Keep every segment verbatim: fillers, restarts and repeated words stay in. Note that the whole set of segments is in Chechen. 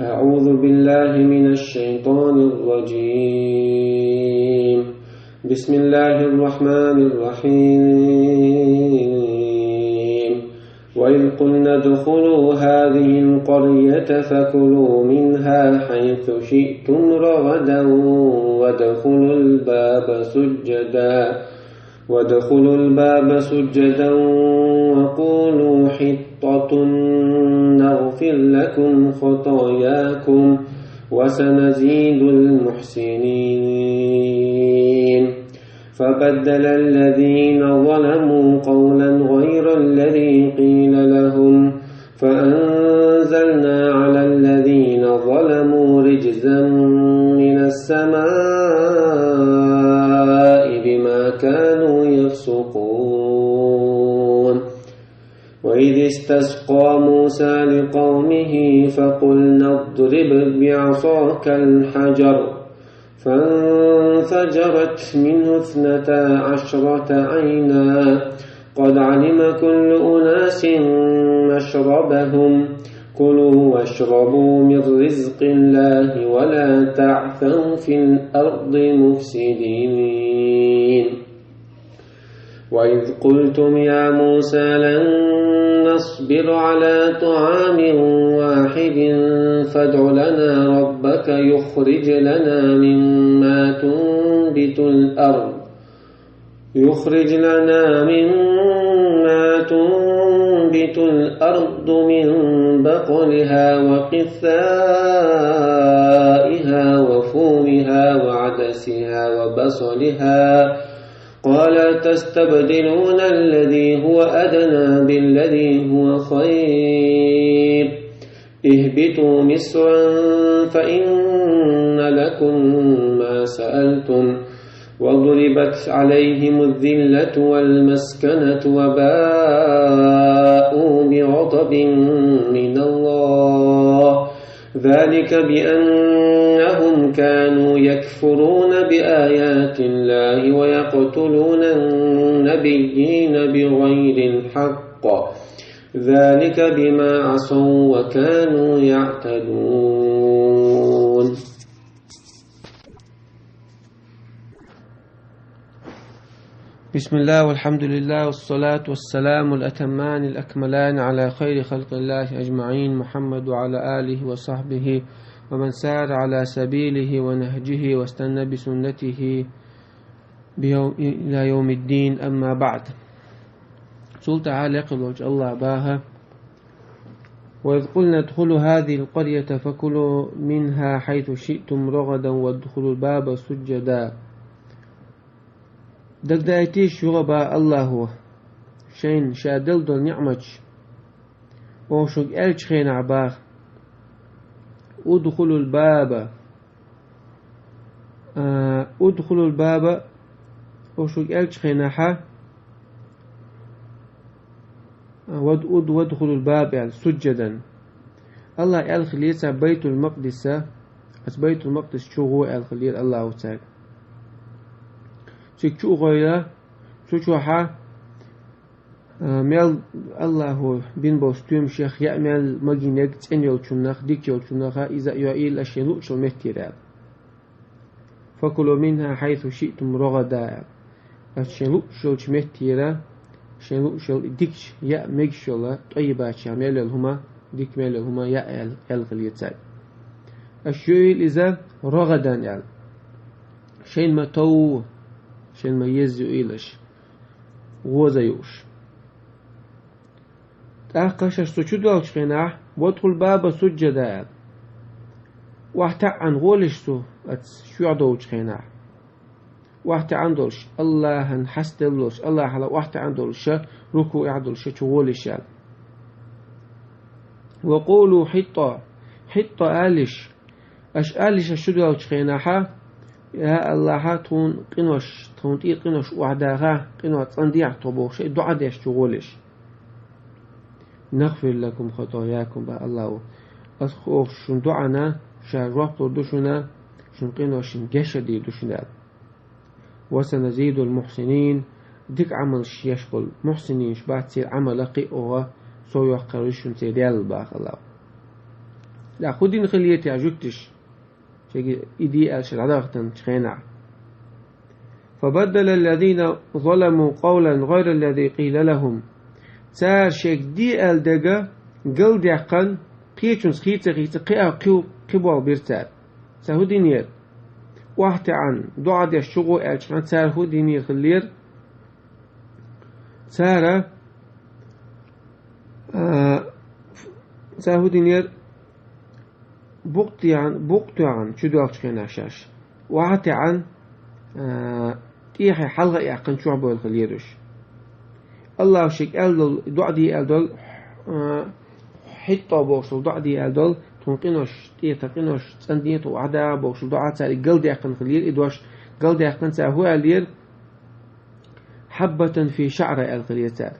أعوذ بالله من الشيطان الرجيم. بسم الله الرحمن الرحيم. وإذ قلنا ادخلوا هذه القرية فكلوا منها حيث شئتم رغدا وادخلوا الباب سجدا وادخلوا الباب سجدا وقولوا حطة نغفر لكم خطاياكم وسنزيد المحسنين. فبدل الذين ظلموا قولا غير الذي قيل لهم فأنزلنا على الذين ظلموا رجزا من السماء بما كانوا يفسقون. وإذ استسقى موسى لقومه فقلنا اضرب بعصاك الحجر فانفجرت منه اثنتا عشرة عينا قد علم كل أناس مشربهم كلوا واشربوا من رزق الله ولا تعثوا في الأرض مفسدين. وإذ قلتم يا موسى لن نصبر على طعام واحد فادع لنا ربك يخرج لنا مما تنبت الأرض يخرج لنا مما تنبت الأرض من بقلها وقثائها وفومها وعدسها وبصلها قال تستبدلون الذي هو أدنى بالذي هو خير اهبطوا مصرا فإن لكم ما سألتم وضربت عليهم الذلة والمسكنة وباءوا بغضب من الله ذلك بأنهم كانوا يكفرون بآيات الله ويقتلون النبيين بغير الحق ذلك بما عصوا وكانوا يعتدون. بسم الله والحمد لله والصلاة والسلام الأتمان الأكملان على خير خلق الله أجمعين محمد وعلى آله وصحبه ومن سار على سبيله ونهجه واستنى بسنته بيوم إلى يوم الدين أما بعد. Цул тӀехьа лекха волчу Аллаха баха: وإذ قلنا ادخلوا هذه القرية فكلوا منها حيث شئتم رغدا وادخلوا الباب سجدا. Дагадайтийша, юха баха Аллахо, шайна ша делла долу ниъматаш, оха шуьга аьллачу хенахь баха: ادخلوا الباب, а, ادخلوا الباب, оха шуьга аьллачу хенахьа, а, вад-, уд-, وادخلوا الباب аьлла, سجدا. Аллаха аьлла хилла цара Байтул-Макъдиса, аса Байтул-Макъдис чу гӀо аьлла хиллера Аллахо цаьрга. Цига чу а гӀойла, цу чохьа, а, мел Аллахо бина болу стоьмашех яа мел магийнарг цӀена йолчунах, дика йолчунах иза а йоийла аса шайн луъучу меттера аьлла. فكلوا منها حيث شئتم رغدا аьлла. Аса шайн луъучу меттера, шайн луъучу дикачу, яа мегаш йолу, тӀаййибатех мел йолу хӀума, дика мел йолу хӀума яа аьлла, аьлла хиллера цаьрга. Аса йоийла иза رغدا аьлла. Шайна ма-тов, шайна ма-езза йоийла аса, гӀоза юуш. ТӀаккха аса цу чу долчу хенахь, وادخلوا الباب سجدا аьлла. ОхьатаьӀӀана гӀолаш цу, аса чохь долчу хенахь. ОхьатаьӀӀана долуш, Аллахьан хьастадалла долуш, Аллахьала охьатаьӀӀана долуш, рукуӀехь долуш чу гӀолаш аьлла. وقولوا حطة, хьитта алиш, Аша алиша шу доьлчу хенахьа: «Я Аллахьа, тхуна къинош, тхуна тӀера къинош охьадахьа, къинойх цӀандехьа тхо», — бохуш, шайн доӀа деш чу гӀолеш. «نغفر لكم خطاياكم», — боху Аллахьа. Аса оха шун доӀана ша жоп лур ду шуна, шун къиношна гечдийр ду шуна аьлла. «وسنزيد المحسنين», дика Ӏамалш еш болу мухьсининаш бац церан Ӏамала кхин а оха сов йоккхур ю шуна церан Дела боху Аллахьа. ТӀаккха хӀун дина хиллера те жуьгташа, шайга и де аьлла шаьш дӀадахийтинчу хенахь? فبدل الذين ظلموا قولا غير الذي قيل لهم. Цара шайга де аьлла дерг галдаьккхина, кхечуьнца хийца-хийца кхин а кхин, кхин болх бира цара. Цара хӀун динера? ОхьатаьӀна, доӀа деш чугӀо аьллачу хенахь цара хӀун динера хиллера? Цара, а, цара хӀун динера? Букъ тоьхна, букъ тоьхна чу доьлхучу хенахь шаьш, охьатаьӀна, а, тӀехье хьалха а яьккхина чохь бевлла хиллера уьш. Аллахо шега аьлла долу, доӀа де аьлла долу, а, хӀитто бохуш долу доӀа де аьлла долу, тхуна къинош, тӀе тхан къинош цӀандехьа, тхо охьадогӀу бохуш долу доӀа цара и галдаьккхина хиллера, и дош галдаьккхина цара хӀун аьллера? حبة في شعرة аьлла хиллера цара.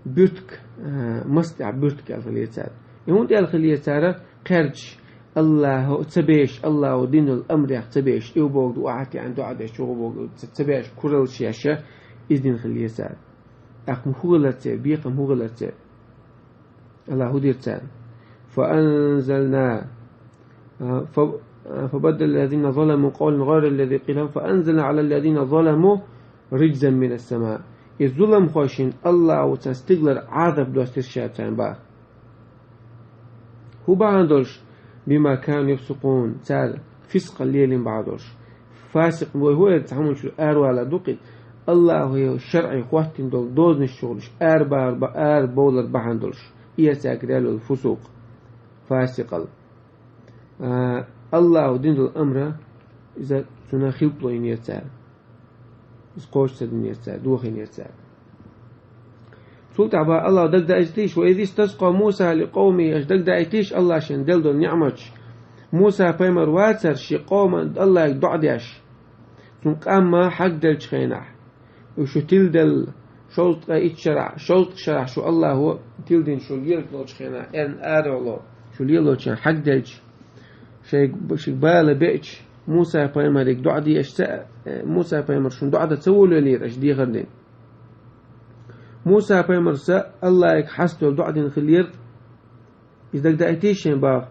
Буьртиг, а, мас тӀехь буьртиг аьлла хиллера цара. И хӀунда аьлла хиллера цара? Кхаьрдаш, Аллахо ца беш, Аллахо дина долу амрех ца беш, и боху ду охьатаьӀна доӀа деш, чугӀо боху ца, ца беш, кураллаш еш, иза дина хиллера цара. ТӀаккха хӀун хилира церан, бекхам хӀун хилира церан? Аллахо хӀун дира царна? فأنزلنا، а, ف-، а, فبدل الذين ظلموا قولا غير الذي قيل لهم فأنزلنا على الذين ظلموا رجزا من السماء. И зуламхошна Аллахо царна стигалара Ӏазап достира ша царна боху. ХӀун бахьана долуш? بما كانوا يفسقون. Цара фискъ лелийна бахьана долуш. Фасикъ вай хӀун эр цхьа хӀуманчуьра аравала ду кхин? Аллахо шарӀе хӀоттийна долу дозанаш чу гӀур, арабовлар ба-, арабовлар бахьана долуш. И яра цаьрга даьлла йолу фусукъ, фасикъал. А, Аллахо дина долу амра, иза цунах хилпало йинера цара. Иза кхочуш ца динера цара, дохийнера цара. Цул тӀаьхьа боху Аллахо, дагадаийтийша, وإذ استسقى موسى لقومه, аша дагадаийтийша Аллахо шайна делла долу ниӀматаш. Муса-пайхамар вацара шен къоман Аллахьга доӀа деш, цуьнан къам хьагделлачу хенахь. Уьш шу тиладелла, шовзткъе итт шарахь, шовзткъа шарахь шу Аллахо тиладина шу лелаш долчу хенахь, эрна аравало, шу лелочу хьагделча, шайга, шайга бала беача, Муса-пайхамарига доӀа деш ца, Муса-пайхамар шуна доӀа дан ца волавеллера аша дехар дина. Муса-пайхамарца Аллахьга хьастадолу доӀа дина хиллера, иза дагадаийтийша шайна боху.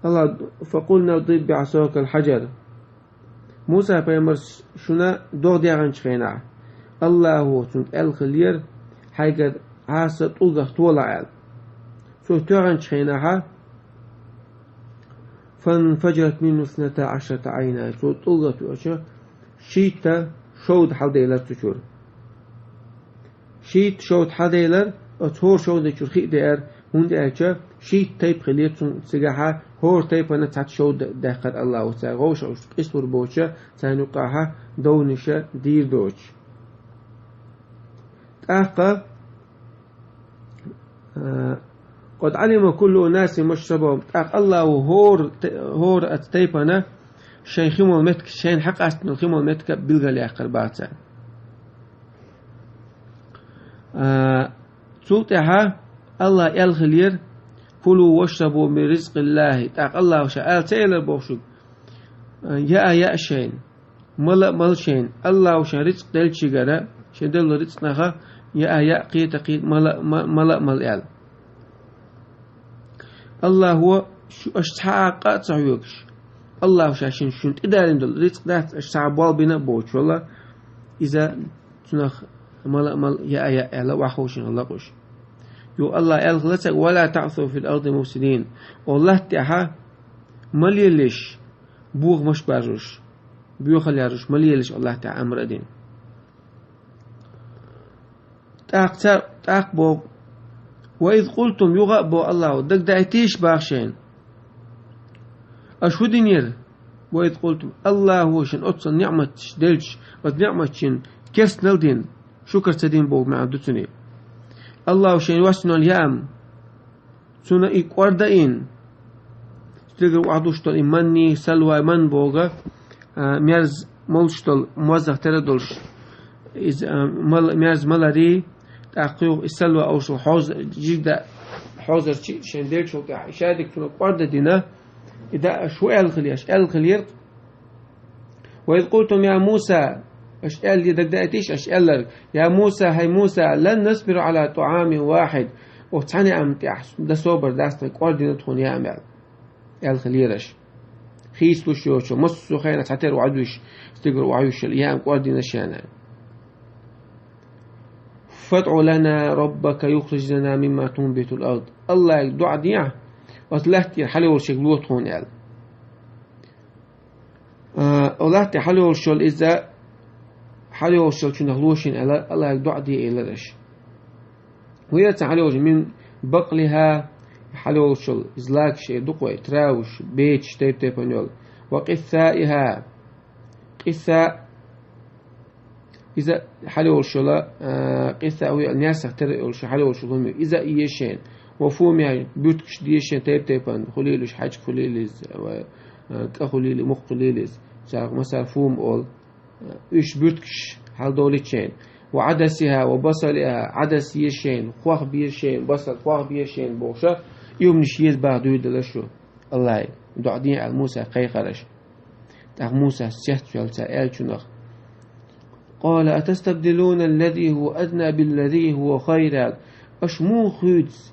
Аллахо, فقلنا اضرب بعصاك الحجر. Муса-пайхамарс шуна догӀа дегӀанчу хенахь, Аллахо цуьнга аьлла хиллера, хьайгара Ӏаса тӀулгах толахь аьлла. Цо тоьхначу хенахьа, فانفجرت منه اثنتا عشرة عينا. Цо тӀулгах тоьхча, шийтта шовда хьалделира цу чуьра. Шийтта шовда хьалделира, оцу хӀора шовдачуьра хи а деара, хӀунда аьлча шийтта тайпа хиллера цуьнан цигахьа, хӀора тайпана цхьацца шовда даьккхира Аллахо цара, вовшахтошна къийсалур боцуш, царна юккъехьа довнаш дийр доцуш. ТӀаккха, а, قد علم كل أناس مشربهم. ТӀаккха Аллахо хӀора тай-, хӀора оцу тайпана шайн хи молу меттиг, шайна хьакъастина хи молу меттиг билгалъяьккхира боху цара. А, цул тӀаьхьа Аллахо аьлла хиллера: كلوا واشربوا من رزق الله. ТӀаккха Аллахо ша ала ца элира боху шуьга: яа яа шайна, мала а мала шайна, Аллахо шайна рицкъ деллачуьнгара, шайна делла рицкъанах яа яа, кхета кхета, мала а ма-, мала а мала аьлла. Аллахо шу, аша цхьа а къа а ца хьоьгуш, Аллахо ша шуьнан, шуьнан тӀедалийна долу рицкъ дац, аша цхьа а болх бина а боцуш вала, иза цунах мала а мала, яа яа аьлла, охьаховшийна хилла уьш. Юха Аллахо аьлла хилла цаьрга: ولا تعثوا في الأرض مفسدين. Оцу латта тӀехьа ма лелалаш, бохамаш а баржош, боьхалла яржош, ма лелалаш, Аллахо тӀехь амр а дина. ТӀаккха цара, тӀаккха боху: وإذ قلتم, юха а боху Аллахо, дагадаийтийша боху шайна, аша хӀун динера? وإذ قلتم, Аллахо шуна оццул ниӀматаш делча, оцу ниӀматашна керстанал дина, шукар ца дина боху маьӀна ду цуьнан. Аллахо шайна йоссийна йолу яа, цунна и кӀорда а йина, стегара охьадуш долу и манни, салвай, манна боху, а, мерза молуш долу, моззах тера долуш, иза, а, мал-, мерза маларий, тӀаккха юха и салва овшал хьоза-, жигда хьозарчий шайн деллачул тӀаьхьа, и шадерг цунна кӀорда а дина, и даа аша хӀун аьлла хиллера, аьлла хиллера, وإذ قلتم يا موسى, аша аьлла, дагадаийтийша аша аьлларг: يا موسى, хӀай Муса, لن نصبر على طعام واحد, Оцу цхьана яам тӀехь дан собар дац тхан, кӀордийна тхуна яам аьлла, аьлла хилира уьш. Хийцалуш йоцуш, массо а хенахь цхьатера охьадуьйш, стигара охьаюьйшуш йолу яам кӀордийна шена. «فادع لنا ربك يخرج لنا مما تنبت الأرض». Аллахьга доӀа дехьа, оцу лаьттара хьалайолуш ерг ло тхуна аьлла. А, оцу лаьттара хьалайолуш йолу иза, хьалайолуш йолчунах ло шена аьлла, Аллахьга доӀа де элира уьш. ХӀун яра цхьа хьалайолуш, «من بقلها», хьалайолуш йолу, иза лакаш эр ду-кх вай, траваш, бечаш тайп-тайпана йолу, «وقثائها», къисса, иза хьалайолуш йолу, а, къисса, хӀун яра, несах тера йолуш хьалайолуш йолу хӀума ю, иза а еза шена, «وفومها», буьртигаш деза шена тайп-тайпана, хуьлийла уьш, хьаьжкӀа хуьлийла иза, ва, а, кӀа хуьлийла, мукх хуьлийла иза, царах масала фум олу. Уьш буьртигаш хьалдолийта шена. «وعدسها وبصلها», Ӏадас еза шена, хох беза шена, басал, хох беза шена бохуш, и хӀуманаш еза боху дуьйцуш шу. Аллахье, доӀа де аьлла Мусас кхайкхира уьш. ТӀаккха Мусас цецваьлла цара аьллачунах: «قال أتستبدلون الذي هو أدنى بالذي هو خير», аьлла. Аша муха хуьйцу,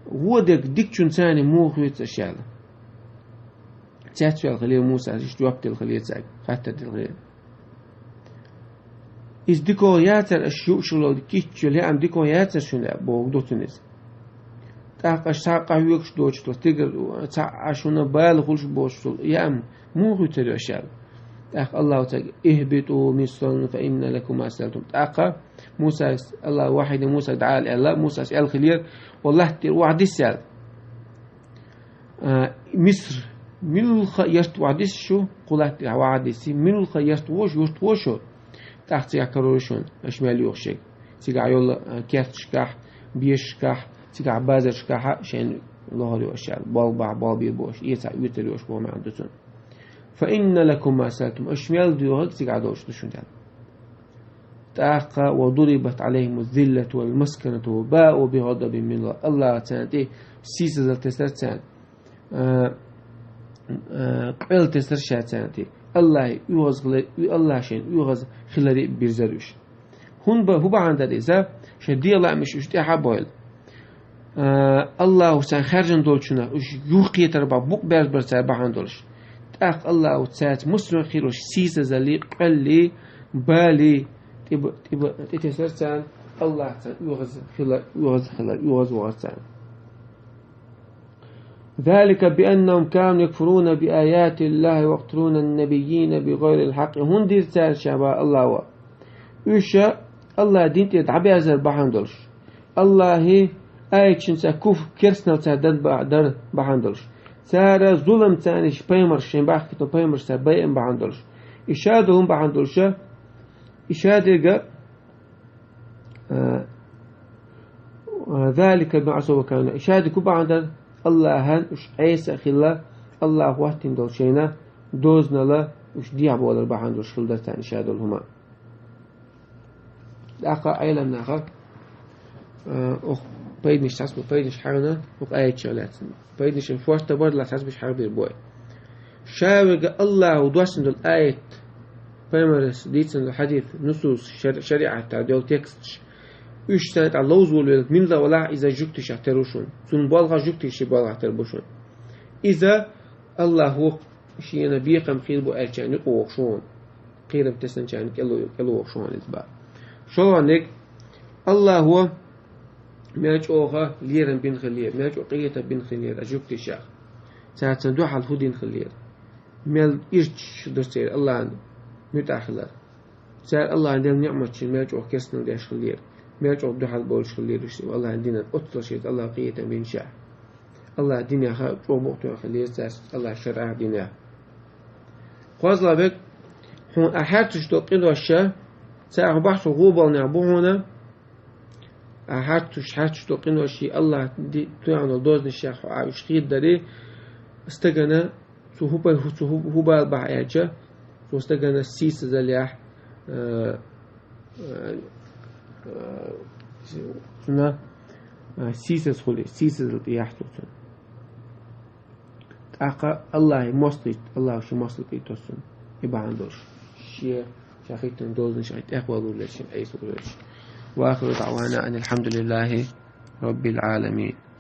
вон дерг дикачуьнца муха хуьйцу аша аьлла. Цецваьлла хилира Мусас, иштта жоп делла хилира цаьрга, хаттар делла хилира. Иза диканах яцара, аша юуш йолу кийча йолу яам диканах яцара шуна, бохург ду цуьнан иза. ТӀаккха аша цхьа къахьоьгуш доцуш долу стигара, цхьа а шуна бала хуьлуш боцуш долу яам муха хуьйцур ю аша аьлла. ТӀаккха Аллахьа цаьрга: «اهبطوا مصرا فإن لكم ما سألتم». ТӀаккха Мусас, Аллахьа вахьйина Мусас дӀаала аьлла, Мусас аьлла хилира, оцу лаьттара охьадисса аьлла. А, Миср, муьлхха а ярташ охьадисса шу, кху лаьттара охьадисса, муьлхха а ярташ, юрташ шу, тӀаккха цигахь карор ю шуна, аша мел юхуш ерг. Цигахь йолу, а, керташкахь, бешашкахь, цигахь базаршкахь а шайна лохур ю аша аьлла. Болх бахь, болх бийр бу аша, эца оьцур ю аша боху маьӀна ду цуьнан. «فإن لكم ما سألتم», аша мел доьхург цигахь долуш ду шуна аьлла. ТӀаккха: «وضربت عليهم الذلة والمسكنة وباءوا بغضب من الله». Аллахьа царна тӀе сийсазалла тесира царна, а, а, къоьлла тесира ша царна тӀе. Аллахье оьгӀаз хилар, Аллахь шайна оьгӀаз хиларе а бирзира уьш. ХӀунда, хӀун бахьана дара иза? Шайн дегӀан лаамаш уьш тӀаьхьа а бойла. А, Аллахьа царна хаьржина долчунах уьш юхакхетар бахь, букъ берзабар цара бахьана долуш. ТӀаккха Аллахьа цаьрца муьлхха а хир йолуш сийсазаллий, къоьллий, балий тӀе-, тӀе-, тӀетесира царна, Аллахь царна оьгӀаз хилар, оьгӀаз хилар, оьгӀаз вахара царна. «ذلك بأنهم كانوا يكفرون بآيات الله ويقتلون النبيين بغير الحق». ХӀунда дира цара ша, боху Аллахьа? Уьш Аллахьан дин тӀера дӀаберзар бахьана долуш, Аллахьан аяташца куфр, керстанал цара дан ба-, дар бахьана долуш. Цара зуламца пайхамарш, шайна бахкийтина пайхамарш цара байина бахьана долуш. И шадолу хӀума бахьана долуш, и шадерг, а, а, «ذلك بما عصوا وكانوا». И шадерг хӀун бахьана дара? Аллахьан уьш Ӏеса а хилла, Аллахьа хӀоттийна долу шайна дозанал уьш дехьабовлар бахьана долуш хилла дара царна и шадолу хӀума. ТӀаккха Ӏеламнаха, а, оха пайданаш цхьацца бу, пайданаш хьаьгна, оха аяташ лаьцна. Пайданаш шортта бара, цхьацца бу уьш хьагӀ бийр бу вай. Ша верг Аллахьа доссийна долу аят, пайхамарас дийцина долу хьадис, нусус, шар-, шариӀатехь долу тексташ, уьш царна тӀехь ловза волавелла, милла валахь, иза жуьгташех тера ву шуна. Цунна болх бахь, жуьгтий шен болх бахь тера бу шуна. Иза Аллахьа шена бекхам хир бу аьллачарна юкъа вогӀу шуна. Кхерам тесначарна кӀел-, кӀел вогӀу шуна иза боху. ШолгӀаниг, Аллахьа мел чӀогӀа лерам бина хиллера, мел чӀогӀа къинхетам бина хиллера жуьгташех. Цаьрца дуьхьал хӀун дина хиллера? Мел ирча ду церан Аллахьан муьтӀахь хилар. Цара Аллахьан делла ниӀматашна мел чӀогӀа керстанал деш хиллера, мел чӀогӀа дуьхьал болуш хиллера уьш Аллахьан динан, оццул шайца Аллахьа къинхетам бинчех. Аллахьан динех чӀогӀа бакъ тоьхна хиллера цара, Аллахьан шарӀан динех. КхозлагӀа верг, хьуна ахьа хьаьрцаш долу къинош, царах бахьа гӀо болу нах бу хьуна, ахьа хьаьрцаш, хьаьрцаш долу къинош, Аллахьа ди-, тоьхна долу дозанашех хьо а уьш хедадари, стагана цу хӀу пай-, цу хӀу-, хӀу бала бахь аьлча, цу стагана сийсазаллехь, э, э, э, цуьнан, э, сийсаз хуьлий, сийсазалла тӀе яхь цо цуьнан. ТӀаккха Аллахье мостагӀа, Аллахьа шен мостагӀа тӀе тосу цунна, и бахьана долуш. Шен, ша хӀиттина дозанаш хьайн тӀехвалур лерча, шен Ӏеса лур лерча. وآخر دعوانا أن الحمد لله رب العالمين.